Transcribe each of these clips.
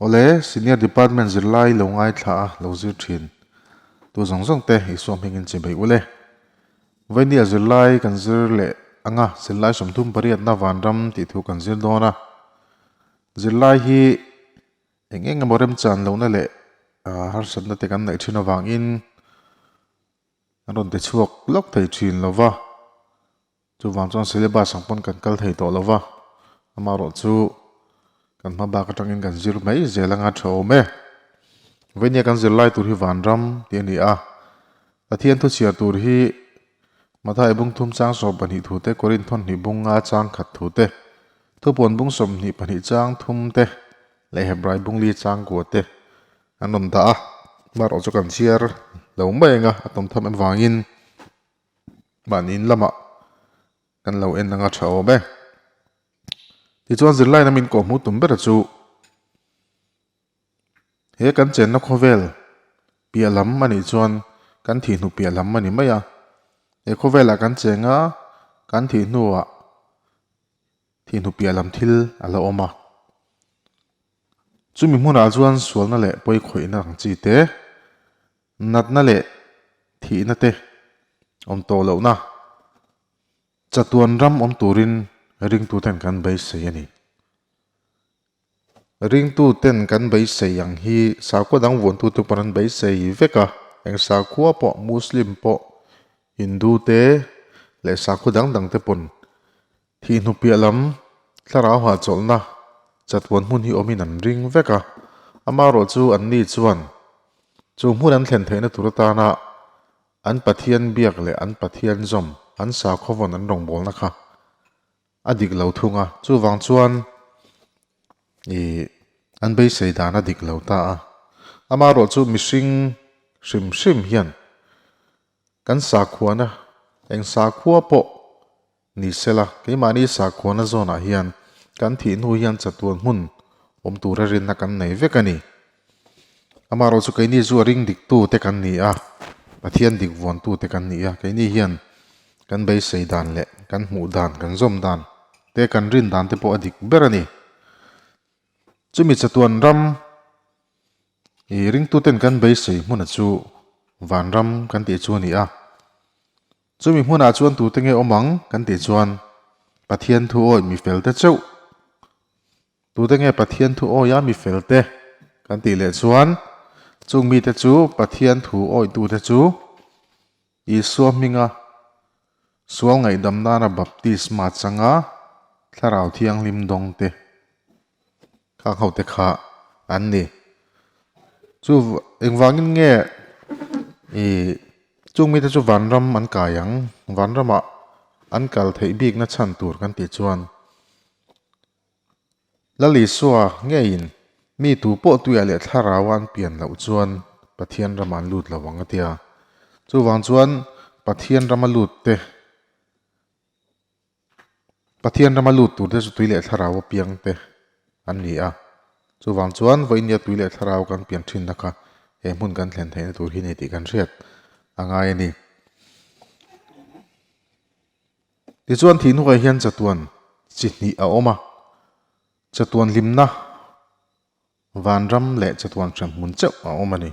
Awle, Senior Department zirlai lo ngaithla a lo zir thin tu zawng zawng te Isua hmingin chi bei ule. Vainia zirlai kan zir leh anga zirlai 38na vanram tih thu kan zir dawn a. Zirlai hi eng eng emaw remchan lohna leh harsatna te kan neih thin avangin an rawn ti chhuak lawk thei thin lova. Chuvang chuan syllabus ang pawn kan kal thei tawh lo va, amaherawh chu kan hma bak atangin kan zir mai zel anga tha awm e. Vainia kan zir lai tur hi vanram tih a ni a, Pathian thu chhiar tur hi Mathai bung thum chang 12 thu te, Korinth thawn hnih bung nga chang khat thu te, Thupuan bung 22 chang thum te leh Hebrai bung li chang kua te an rawn dah a, amaherawh chu kan chhiar lo mai anga a tawm tham avangin Mahni in lamah kan lo en anga tha awm e. Tichuan zirlaina min kawhhmuh tum ber chu he kan chenna khawvel piah lam a nih chuan kan thih hnu piah lam a ni mai a. He khawvelah kan cheng a, kan thih hnuah thih hnu piah lam thil a la awm a. Chumi hmunah chuan sualna leh pawikhawihna ang chi te, Natna leh thihna te awm tawh lohna chatuan ram awm turin ringtuten kan beisei a ni. Ringtuten kan beisei ang hi sakhua dang vuantute pawn an beisei vek a, eng sakhua pawh Muslim pawh Hindu te leh sakhua dang dang te pawn thih hnu piah lam thlarau hahchawlhna chatuan hmun hi awmin an ring vek a, amaherawh chu anni chuan Chu hmun an thlen theihna tur atana an Pathian biak leh an Pathian zawm, an sakhaw vawn an rawngbawlna kha a dik lo thung a, chuvang chuan ih an beisei dan a dik lo ta a. Amaherawh chu mihring hrim hrim hian kan sakhuana eng sakhua pawh ni sela, keimahni sakhuana zawnah hian kan thih hnu hian chatuan hmun awm tura rinna kan nei vek a ni. Amaherawh chu keini chu a ring diktu te kan ni a, Pathian dik vuantu te kan ni a, keini hian kan beisei dan leh kan hmuh dan, kan zawm dan te, kan rin dan te pawh a dik ber a ni. Chumi chatuan ram i ringtuten kan beisei hmuna chu vanram kan tih chu a ni a. Chumi hmunah chuan tute nge awm ang kan tih chuan Pathian thu awi mi fel te chauh. Tute nge Pathian thu awia mi fel te kan tih leh chuan chung mite chu Pathian thu awihtute chu Isua hminga sual ngaihdam nana baptisma changa Thlarau Thianghlim dawng te khang ho te kha an ni. Chu engvangin nge ih chung mite chu vanram an kai ang, vanramah an kal theih bikna chhan tur kan tih chuan Lal Isua ngeiin mi tu pawh tuiah leh thlarau a an pian loh chuan Pathian ramah an lut lo ang a tia. Chuvang chuan Pathian rama lut te Pathian rama lut tur te chu tui leh thlarau apiang te an ni a, chuvang chuan vawinia tui leh thlarau kan pian thinna kha he hmun kan thlen theihna tur hi ni tih kan hriat a ngai a ni. Tichuan thih hnuaiah hian chatuan chi hnih a awm a, chatuan hlimna vanram leh chatuan hremhmun chauh a awm a ni.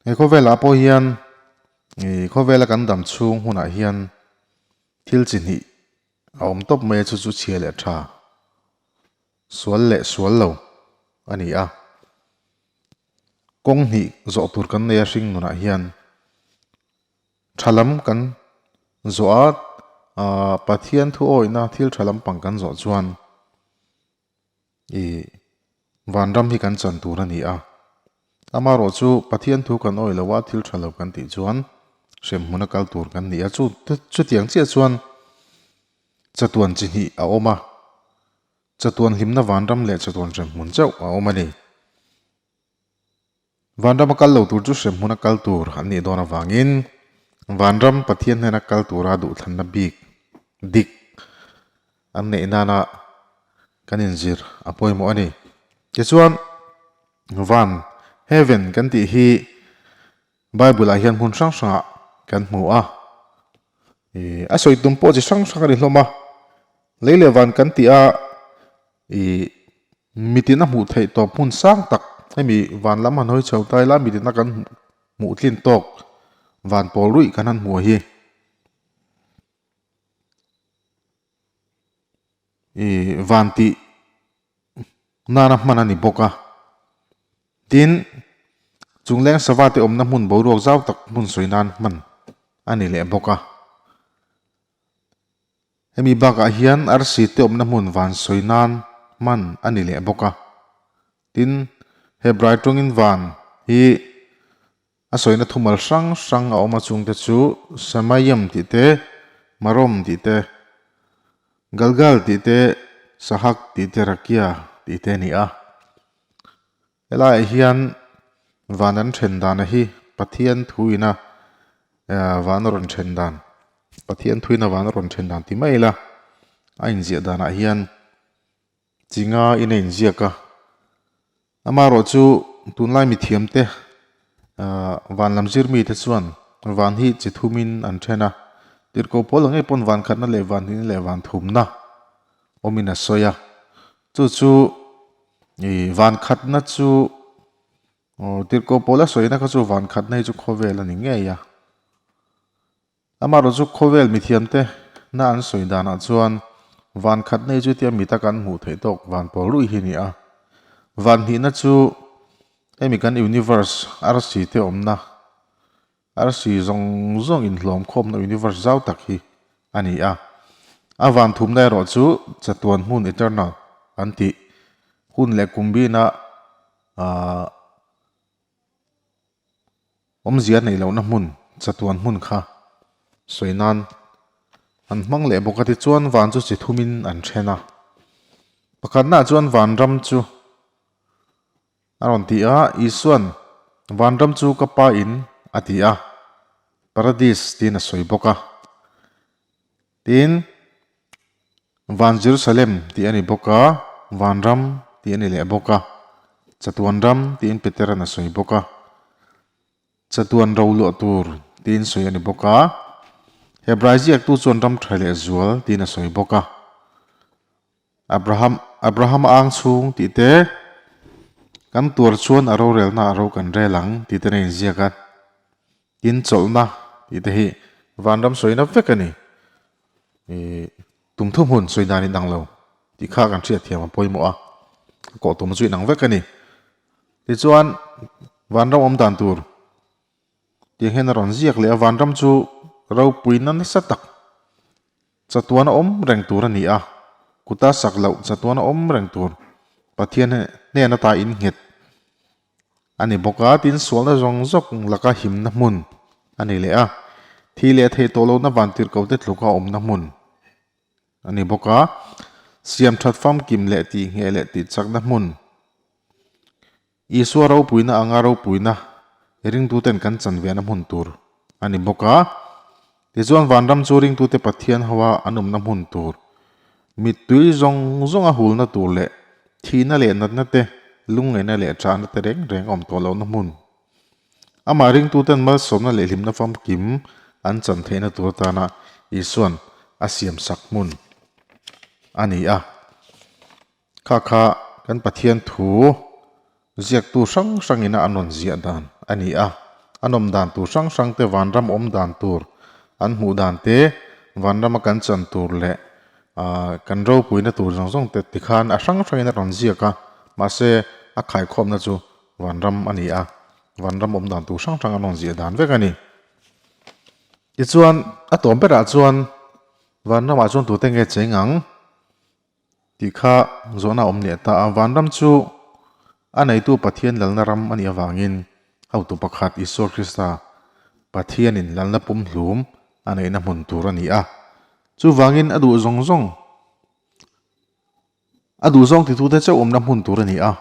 He khawvelah pawh hian ih khawvela kan dam chhung hunah hian thil chi hnih a awm tawp mai a chu chu chhia leh tha sual leh sual lo a ni a. Kawng hnih zawh tur kan nei a hring nunah hian tha lam kan zawh a ah Pathian thu awihna thil tha lampang kan zawh chuan Ih, vanram hi kan chan tur a ni a. Amaherawh chu Pathian thu kan awih lo a, thil tha lo kan tih chuan hremhmun a kal tur kan ni a. Chu chutiang chiah chuan chatuan chi hnih a awm a, chatuan hlimna vanram leh chatuan hremhmun chauh a awm a ni. Vanram a kal lo tur chu hremhmun a kal tur an nih dawn avangin vanram Pathian hnena kal tura duhthlanna bik dik an neih nana kan inzir a pawimawh a ni. Tichuan van, heaven, kan tih hi Bible ah hian hmun hrang hrangah kan hmu a, ih a sawi tum pawh chi hrang hrang a ni hlawm a, lei leh van kan tih a ih. Mitin a hmuh theih tawp hmun sang tak hemi van lam han hawi chho ta ila mitin a kan hmuh tlin tawk van pawl ruih kan han hmu hi. Ih van tih nana hman a ni bawk a. Tin, chungleng sava te awmna hmun boruak zau tak hmun sawi nan hman a ni leh bawk a. Hemi bakah hian arsi te awmna hmun van sawi nan hman a ni leh bawk a. Tin, Hebrai tawngin van hi a sawina thumal hrang hrang a awm a chungte chu Shamayim tih te, Marom tih te, Galgal tih te, Sahak tih te, Rakia tih te a ni a. Helaiah hian van an then dana hi Pathian thuina van a rawn then dan, Pathian thuina van a rawn then dan ti mai ila a inziah danah hian chi nga in a inziak a. Amaherawh chu tunlai mithiamte van lam zir mite chuan van hi chi thumin an then a, tirhkoh pawl ang ngei pawn van khatna leh van hnihna leh van thumna awmin a sawi a, chu chu. Ih van khatna chu aw tirhkoh pawl a sawina kha chu van khatna hi chu khawvel a ni ngei a. Amaherawhchu khawvel mithiamte na an sawi danah chuan van khatna hi chu tia mita kan hmuh theih tawk van pawl ruih hi a ni a. Van hnihna chu hemi kan universe arsi te awmna Arsi zawng zawng inhlawm khawmna universe zau tak hi a ni a. A van thumna erawh chu chatuan hmun eternal an tih hun leh kum bina aah awmzia neih lohna hmun chatuan hmun kha sawi nan an hmang leh bawk a. Tichuan van chu chi thumin an then a. Pakhatnaah chuan vanram chu A rawn ti a, Isua'n, Vanram chu ka Pa in a ti a, Paradis tiin a sawi bawk a. Tin, Van Jerusalem tih a ni bawk a, Vanram tih a ni leh bawk a, Chatuan ram tiin Petera'n a sawi bawk a. Chatuan ro luah tur tiin sawi a ni bawk a, Hebrai ziaktu chuan ram tha leh zual tiin a sawi bawk a. Abraham, Abraham a ang chhung tih te, kan tuar chuan a rorelna a ro kan rel ang tih te na inziak a, tin chawlhna tih te hi vanram sawina vek a ni. Ih tum thu hmun sawi dan inang lo tih kha kan hriat thiam a pawimawh a, a kawh tum chu inang vek a ni. Tichuan vanram awm dan tur tiang hian a rawn ziak leh a, vanram chu ropuina nasa tak Chatuan a awm reng tur a ni a, kuta sak loh chatuan a awm reng tur Pathian hnen ata innghet a ni bawk a, tin sualna zawng zawk laka himna hmun a ni leh a, thi leh theih tawh lohna vantirhkote tluka awmna hmun a ni bawk a, siam that famkim leh tihngheh leh tihchakna hmun Isua ropuina anga ropuina ringtuten kan chan ve na hmun tur a ni bawk a. Tichuan vanram chu ringtute Pathian hoa an awmna hmun tur, mittui zawng zawnga hulna tur leh thihna leh natna te, lungngaihna leh ṭahna te reng reng a awm tawh lohna hmun. Amah ringtuten malsawmna leh hlimna famkim an chan theihna tur atana Isua'n a siamsak hmun a ni a. Kha kha kan Pathian thu ziaktu hrang hrangin a an rawn ziah dan a ni a, a nawm dan tur hrang hrang te, vanram awm dan tur an hmuh dan te, vanrama kan chan tur leh ah kan ropuina tur zawng zawng te tikhan a hrang hrangin a rawn ziak a, mahse a khaikhawmna chu vanram a ni a, vanram awm dan tur hrang hrang an rawn ziah dan vek a ni. Tichuan a tawm berah chuan vanramah chuan tute nge cheng ang? Tih kha zawhna a awm leh ta a, vanram chu a neitu Pathian lalna ram a nih avangin hotu pakhat Isua Krista Pathianin lalna pumhlum a neihna hmun tur a ni a. Chuvangin a duh zawng zawng a duh zawng titute chauh awmna hmun tur a ni a.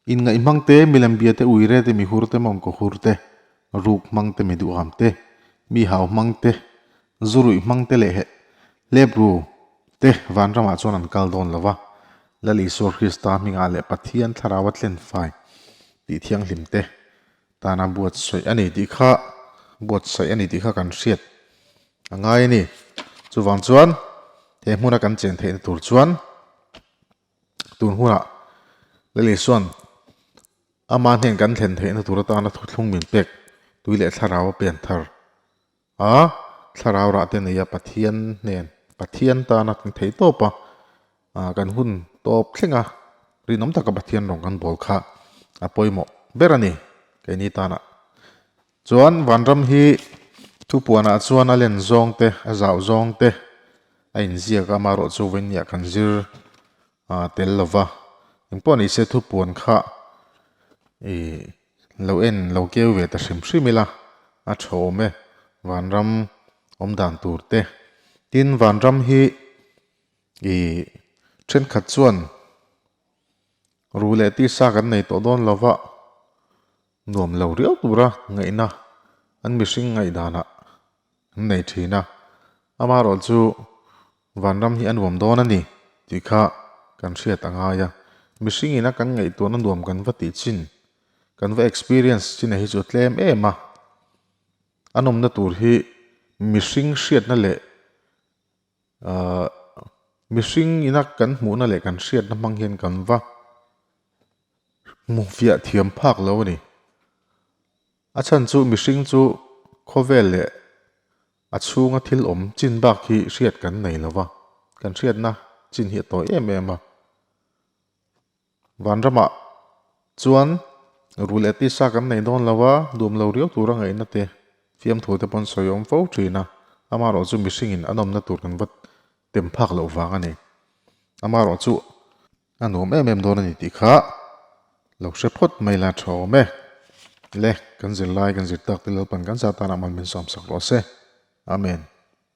Inngaih hmang te, milem bia te, uire te, mihur te, mawngkaw hur te, ruk hmang te, mi duham te, mi hau hmang te, zu ruih hmang te leh hlepru te vanramah chuan an kal dawn lo va, Lal Isua Krista hmingah leh Pathian Thlarau a tlen fai tih thianghlim te tana buatsaih a ni tih kha buatsaih a ni tih kha kan hriat a ngai a ni. Chuvang chuan he hmuna kan chen theihna tur chuan tun hunah. Lali chuan ama hnen kan thlen theihna tur atana thuthlung min pek tui leh thlarau a pian thar a, thlarau rah te neia Pathian hnen Pathian tana kan thei tawp a, kan hun tawp thleng a, rinawm taka Pathian rawng kan bawl kha a pawimawh ber a ni keini tana. Chuan vanram hi thupuanah chuan a len zawng te, a zauh zawng te a inziak a, amaherawhchu vawinia kan zir tel lo va, engpawh ni se thupuan kha ih lo en lo keu ve ta hrim hrim ila a tha awm e, vanram awm dan tur te. Tin, vanram hi ih thenkhat chuan ru leh tisa kan nei tawh dawn lo va, nuam lo riau tura ngaihna an mihring ngaihdanah an nei thin a, amaherawhchu vanram hi a nuam dawn a ni tih kha kan hriat a ngai a, mihring ina kan ngaihtuahna nuam kan va tih chin, kan va experience chin a hi chu a tlem em a, a nawmna tur hi mihring hriatna leh Ahh mihring ina kan hmuhna leh kan hriatna hmang hian kan va hmu fiah thiam phak lo a ni. A chhan chu mihring chu khawvel leh a chhunga thil awm chin bak hi hriat kan nei lo va, kan hriatna chin hi a tawi em em a. Vanramah chuan rul leh tisa kan nei dawn lo a, duam lo riau tura ngaihna te, fiamthu te pawn sawi awm fo thin a, amaherawh chu mihringin a nawmna tur kan va tem phak loh vang a ni. Amaherawh chu a nuam em em dawn a ni tih kha lo hre phawt mai la tha awm e. Le, kan zirlai kan zir tak te Lalpan kan zah tanah mal min sawmsak rawh se. Amen.